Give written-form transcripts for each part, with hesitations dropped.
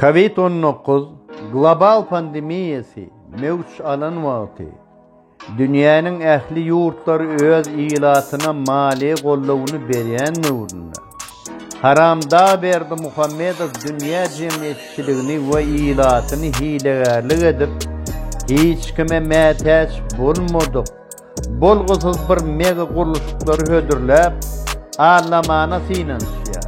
Covid 19 global pandemiýasy möwç alan wagty, dünýäniň ähli ýurtlary öz ilatyna maliýe goldawyny berýän döwründe, Haramdag Berdimuhamedow dünýä jemgyýetçiligini we ilatyny hilegärlik edip, hiç kime mätäç bolmadyk, bolgusyz bir mega gurluşyklary hödürläp, aldamana synanyşýar.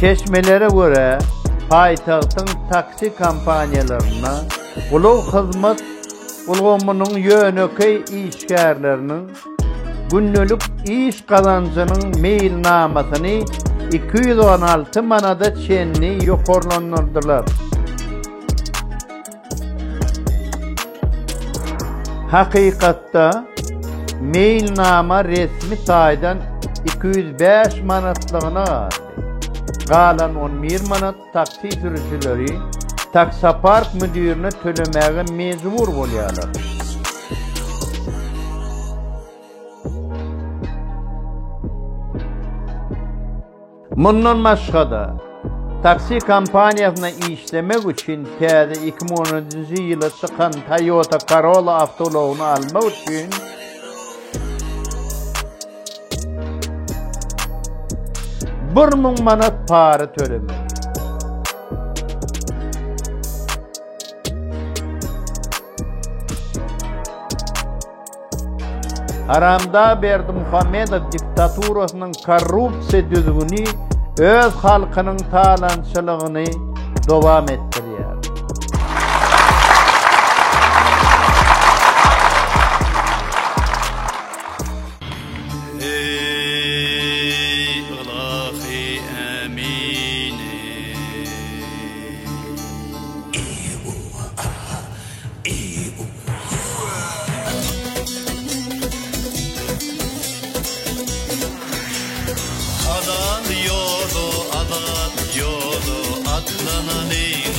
Çeşmelere görä, paýtagtyň taksi kompaniýalarynda ulag hyzmat ulgamynyň ýönekeý işgärleriniň gündelik iş gazanjynyň meýilnamasyny 216 manada çenli ýokarlandyrdylar. Hakykatda, meýilnama resmi taýdan 205 manatlygyna galdy. Galan 11 manat taksi sürüjileri taksopark müdirine tölemäge mejbur bolýarlar. Mundan başga-da, taksi kompaniýasynda işlemek üçin täze 2010-njy ýyly çykan Toyota Corolla awtoulagyny almak üçin 1000 manat para tölemeli. Haramdag Berdimuhamedow diktaturasynyň korrupsiýa düzgüni öz halkynyň talaňçylygyny dowam etdirýär. Eý ylahy ämini. Halal ýola, azat ýola atlanaly.